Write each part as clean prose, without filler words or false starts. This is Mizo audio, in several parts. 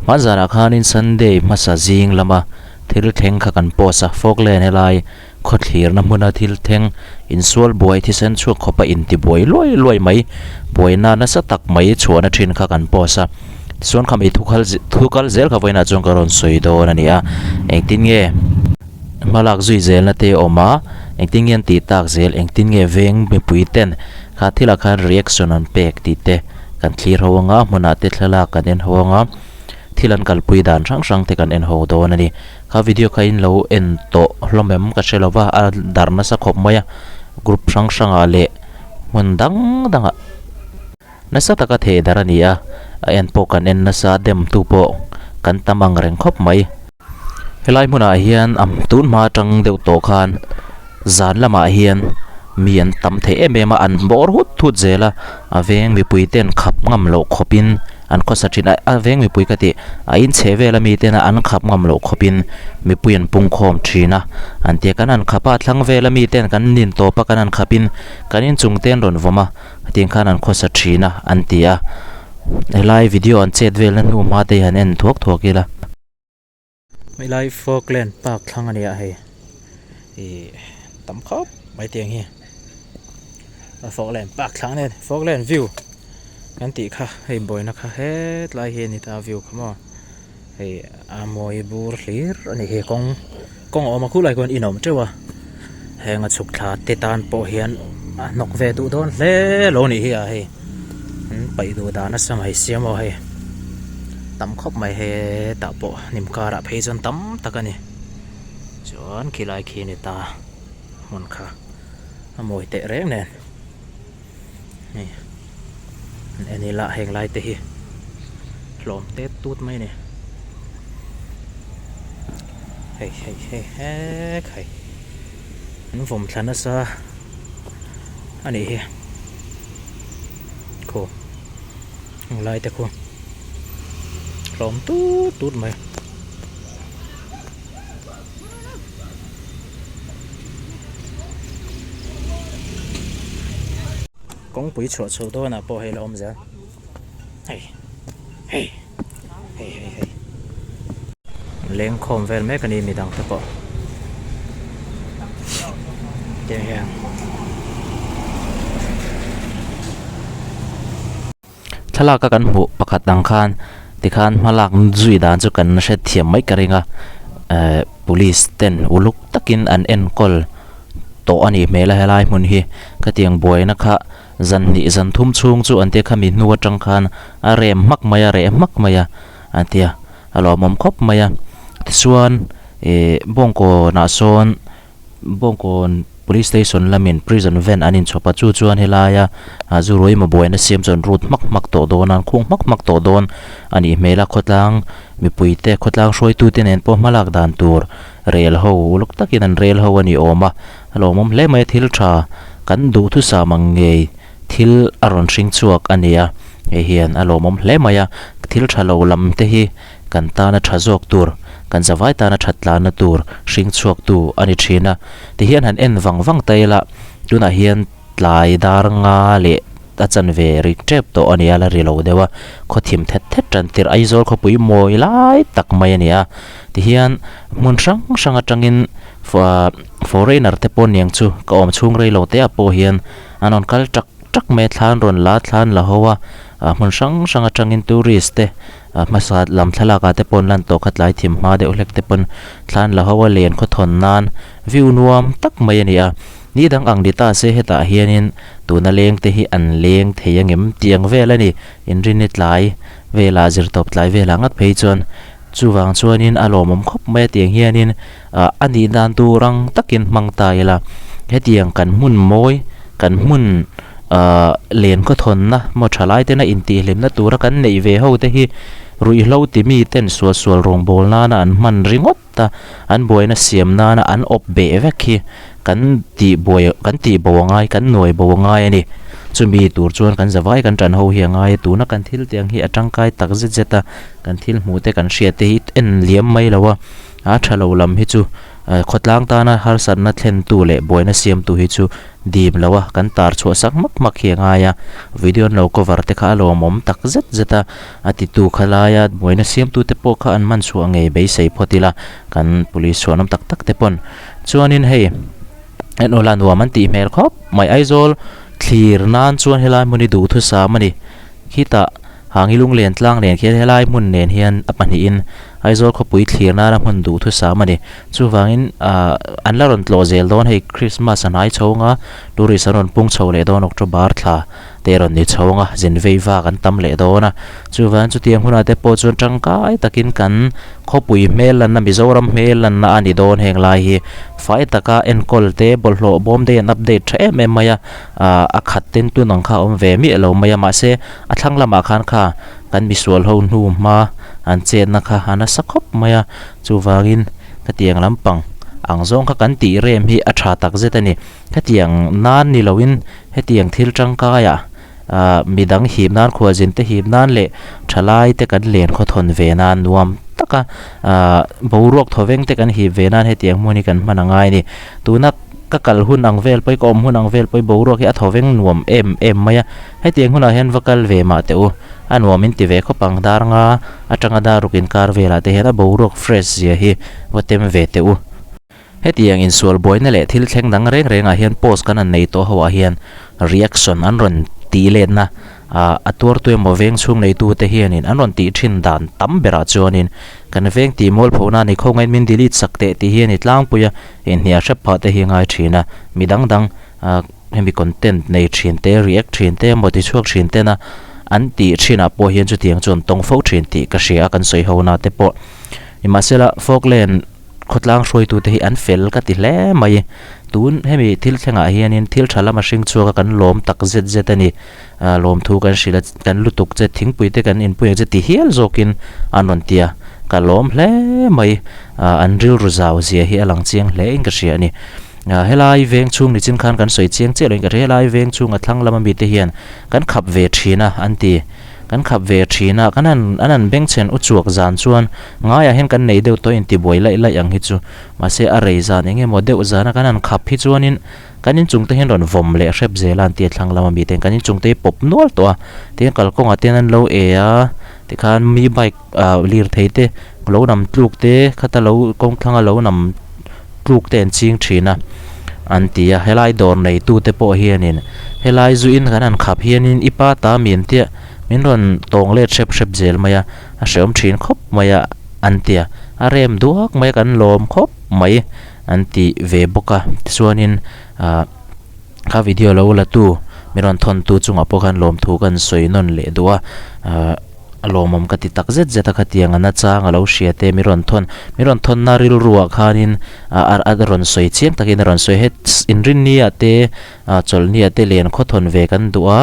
Hmanzanah khanin Sunday hmasa zing lama thil thleng kha kan post a, Falkland helai khawthlirna hmuna thil thleng insual buai thisen chhuak khawpa intibuai luai luai mai buaina nasa tak mai chhuahna thin kha kan post a. Tichuan khami thu khal thu kal zel kha vawiinah chuan ka rawn sawi dawn a ni a, engtin nge hmalak zui zelna te a awm a, engtin nge an tih tak zel, engtin nge veng mipui ten kha thilah khan reaction an pek tih te kan thlir ho anga hmunah te thlalak kan en ho anga thil an kalpui dan hrang hrang te kan en ho dawn a ni. Kha video kha in lo en tawh hlawm em ka hre lo va, a darh nasa khawp mai a, group hrang hrangah leh hmun dang dangah nasa taka theh darh a ni a, a en pawh kan en nasa dem tu pawh kan tam ang reng khawp mai. Helai hmunah hian a tun hma atang deuh tawh khan zan lamah hian mi an tam thei em em a, an bawr hut hut zel a, a veng mipui ten khap ngam loh khawpin an khawsa thin a, a veng mipui ka tih a inchheh vel ami tena an khap ngam loh khawpin mipui an pungkhawm thin a, an tia kan han khap a, a thlang vel ami ten kan nin tawp a kan han khapin kan inchung te an rawn vawm a, hetiang khan an khawsa thin a an ti a, helai video an chet velna hnu hma te hi han en thuak thuak ila. Helai Falkland park thlang a ni a hei ih tam khawp mai tiang hi Falkland park thlang a ni Falkland view kan tih kha hei buaina kha hetlai hi a ni ta view kha maw hei a mawi bur hlir a ni hi kawng kawng a awm a khulai khuan in a awm teuh a heng a chhuk thla te tan pawh hian a hnawk ve duh dawn hle lo a nih hi a hei an paih duh dan nasa mai sia maw hei tam khawp mai hetah pawh hnim karah phei chuan tam tak a ni chuan khilai khi a ni ta hmun kha a mawi teh reng nen hei an en ila heng lai te hi hlawm tet tut mai a ni hei hei hei hek hei an vawm thla nasa a nih hi khaw heng lai te khu hlawm tut tut mai. Kawngpui chhuah chho dawnah pawh hei la awm zel hei hei hei hei hei lengkhawm vel mek a ni midang te pawh tiang hian. Thlalak a kan hmuh pakhat ang khan tikhan hmalak zui dan chu kan hrethiam mai ka ring a ehh police ten uluk takin an enkawl tawh a nih hmel a helai hmun hi khatiang buaina kha zan hnih zan thum chhung chu an tia khami hnu atang khan a rem hmak mai a reh hmak mai a an tia a lawmawm khawp mai a tichuan ehh bawngkawnah sawn. Bawngkawn Police Station lamin Prison Van an inchhawp a, chu chuan helaia zu ruaima buaina siam chuan rut hmak hmak tawh dawn a, an khung hmak hmak tawh dawn a nih hmel a, khawtlang mipuite, khawtlang hruaitute nen pawh hmalak dan tur rel ho uluk takin an rel ho a ni awm a, a lawmawm hle mai a, thil tha kan duhthusam ang ngei thil a rawn hring chhuak a ni a, hei hian a lawmawm hle mai a, thil tha lo lam te hi Kan tana tha zawk tur, kan zavai tana that tlanna tur hring chhuaktu a ni thin a. Tihian han en vang vang ta ila, tunah hian tlai dar nga leh a chanve ri tep tawh a ni a, la ri lo deuh a, khaw thim thet thet tan tirh Aizawl khawpui mawi lai tak mai a ni a. Tihian hmun hrang hrang atangin foreigner te pawh niang chu ka awm chhung rei lo te ah pawh hian an rawn kal tak tak mai a, thlan rawn la thlan la ho a, hmun hrang hrang atangin tourist te A hmasa lam thlalak ah te pawn lan tawh kha tlai thim hma deuh hlek te pawn thlan la ho a len khaw thawn nan view nuam tak mai a ni a, ni dang ang ni ta se hetah hianin tuna leng te hi an leng thei angem tih ang vel a ni, inrinni tlai velah zirtawp tlai velah ngat phei chuan chuvang chuanin a lawmawm khawp mai a tiang hianin ah a nih dan tur ang takin hmang ta ila hetiang kan hmun mawi kan hmun. Ahh len khaw thawnna maw tha lai tena intihhlimna tura kan neih ve ho te hi ruihhlo ti mi ten sual sual rawngbâwl nana an hman ringawt a, an buaina siam nana an awp beh vek hi kan tih buai kan tih bo a ngai kan nuai bo a ngai a ni. Chumi tur chuan kan zavai kan ṭan ho hi a ngai a, tuna kan thil te ang hi a ṭangkai tak zet zet a, kan thil hmuh te kan hriat te hi en liam mai lo a, a ṭha lo lam hi chu Khawtlang tana harsatna thlentu leh buaina siamtu hi chu dim lo a, kan tar chhuah sak hmak hmak hi a ngai a, video an lo cover te kha a lawmawm tak zet zet a, a titu kha laia buaina siamtu te pawh kha an hman chhuah ngei beisei phawt ila, kan police chhuanawm tak tak te pawn. Chuanin hei en aw la nuam an tih hmel khawp mai, Aizawl thlir nan chuan helai hmun hi duhthusam a ni, khitah Hangi lunglen tlang nen khian helai hmun nen hian a pahnihin Aizawl khawpui thlir nana hmun duhthusam a ni. Chuvangin ahh an la rawn tlawh zel dawn hei Christmas a hnai chho anga tourist an rawn pung chho leh dawn October thla te rawn ni chho anga zin vei vak an tam leh dawn a. Chuvangin chutiang hunah te pawh chuan tangkai takin kan khawpui hmel lanna Mizoram hmel lanna a ni dawn heng lai hi fai taka enkawl te bawlhhlawh bawm te an update tha em em mai a ahh a khat ten tun ang kha a awm ve miah lo mai a mahse A thlang lamah khan kha kan misual ho hnu hma an chetna kha a nasa khawp mai a, chuvangin khatiang lampang ang zawng kha kan tih rem hi a tha tak zet a ni. Khatiang nan ni loin hetiang thil tangkaiah ah midang hip nan khualzin te hip nan leh thalai te kan len khawthawn ve nan nuam taka ah boruak thawveng te kan hip ve nan hetiang hmun hi kan hman a ngai a ni. Tuna ka kal hun ang vel pawh hi ka awm hun ang vel pawh hi boruak hi a thawveng nuam em em mai a. Hetiang hunah hian va kal ve mah teh u, a nuam in ti ve khawp ang, dar nga atanga dar ruk inkar velah te hian a boruak fresh zia hi va tem ve teh u. Hetiang insual buaina leh thil thleng dang reng rengah hian post kan han nei tawh ho ah hian reaction an rawn tih letna ah a tuartu emaw veng chhung neitu te hianin an rawn tih thin dan tam berah chuanin kan veng tih mualphona ni khawngain min delete sak teh tih hi a ni tlangpui a, inhnial hrep phah te hi a ngai thin a, mi dang dang ah hemi content nei thin te react thin te emaw tichhuak thin tena an tih thinah pawh hian chutiang chu an tawng fo thin tih ka hria a kan sawi ho na te pawh nimahsela Falkland khawtlang hruaitute hi an fel ka ti hle mai tun hemi thil thlengah hianin thil tha lama hring chhuak a kan lawm tak zet zet a ni ah lawmthu kan hrilh a kan lutuk che thingpui te kan inpui ang che ti hial zawkin an rawn ti a ka lawm hle mai ah an rilru zau zia hi a lang chiang hle in ka hria a ni. Helai veng chhung nichin khan kan sawi chiang chiah lo in ka hria, helai veng chhung a thlang lama mite hian kan khap ve thin a an ti. Kan khap ve thin a, kan han an han bengchhen u chuak zan chuan ngaiah hian kan nei deuh tawh intibuai laih laih ang hi chu. Mahse a rei zan eng emaw deuh zana kan han khap hi chuanin kan inchung te hian rawn vawm leh hrep zel a an ti a thlang lama mite hian kan inchung te hi pawp nual tawh a, tin kalkawngah te hian an lo e a tikhan mi bike ah lirthei te lo nam tluk te khata lo kawng thlanga lo nam tluk te an ching thin a an ti a helai dawr nei tu te pawh hianin helai zu in kan han khap hianin i pa ta min tia min rawn tawng let hrep hrep zel mai a a hrehawm thin khawp mai a an ti a a rem duak mai a kan lawm khawp mai an ti ve bawk a tichuanin ah kha video lo la tu min rawn thawn tu chungah pawh khan lawmthu kan sawi nawn leh duh a ah. A lawmawm ka ti tak zet zet a khatiang a nachang a lo hria te mi rawn thawn mi rawn thawnna rilruah khanin a a rawn sawi chiang takin a rawn sawi het inrinniah te ah chawlhniah te len khawthawn ve kan duh a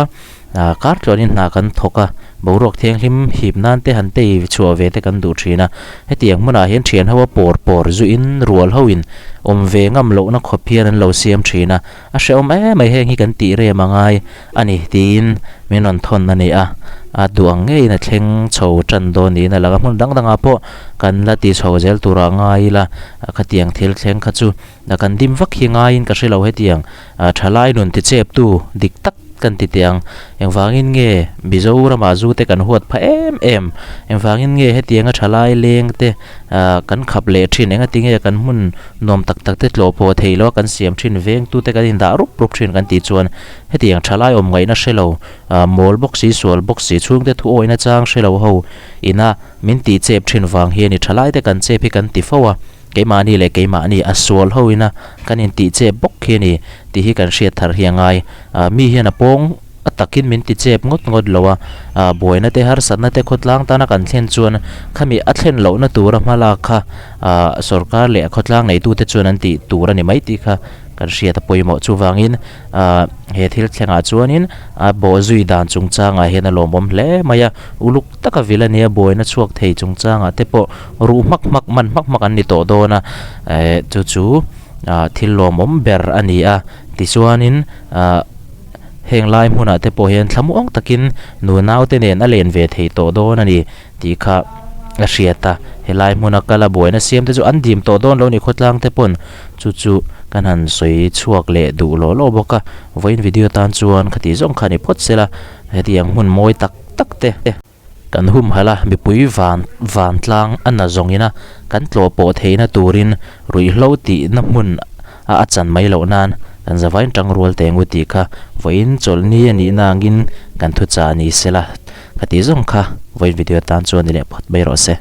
ah kar tluanin hna kan thawk a boruak thianghlim hip nan te han tei chhuah ve te kan duh thin a hetiang hmunah hian thian ho a pawr pawr zuiin rual hoin awm ve ngam lohna khawp hian an lo siam thin a A hrehawm em mai heng hi kan tih rem a ngai a ni tiin min rawn thawn a ni a, a duh ang ngeiin a thleng chho tan dawn niin a lang a, hmun dang dangah pawh kan la ti chho zel turah ngai ila khatiang thil thleng kha chu kan dim vak hi ngaiin ka hre lo hetiang thalai nun ticheptu dik tak kan ti teh ang. Engvangin nge Mizoramah zu te kan huat phah em em? Engvangin nge hetianga thalai leng te kan khap leh thin? Engati nge kan hmun nuam tak tak te tlawh pawh theih loh a kan siam thin? Vengtute kan indah rup rup thin kan tih chuan hetiang thalai awm ngaihna hre lo, mawl bawk si, sual bawk si, chhungte thu awihna chang hre lo ho ina min tih chep thin vang hi a ni. Thalai te kan chep hi kan ti fo a. Keimahni leh keimahni a sual ho ina kan intih chep bawk khi a ni tih hi kan hriat thar hi a ngai. Mi hian a pawng a takin min ti chep ngawt ngawt lo a, buaina te harsatna te khawtlang tana kan thlen chuan khami a thlen lohna tura hmalak kha sorkar leh a khawtlang neitute chuan an tih tur a ni mai tih kha kan hriat a pawimawh. Chuvangin he thil thlengah chuanin a bawhzui dan chungchangah hian a lawmawm hle mai a, uluk taka vil a nia buaina chhuak thei chungchangah te pawh ruh hmak hmak man hmak hmak an ni tawh dawn a, eh chu chu ah thil lawmawm ber a ni a, tichuanin ah heng lai hmunah te pawh hian thlamuang takin nunau te nen a len ve thei tawh dawn a ni tih kha. a hriat a, helai hmuna kala buaina siam te chu an dim tawh dawn lo ni khawtlang te pawn chu chu kan han sawi chhuak leh duh lawh lawh bawk a, vawiin video tan chuan khati zawng kha ni phawt sela hetiang hmun mawi tak tak te. Kan humhalh a, mipui van vantlang a na zawngin a, kan tlawh pawh theihna turin ruihhlo tihna hmun a a chan mai loh nan kan zavain tangrual teng u tih kha vawiin chawlhni a nihna angin kan thuchah ni sela ka tih zawng kha vawiin video tan chuan ni leh phawt mai rawh se.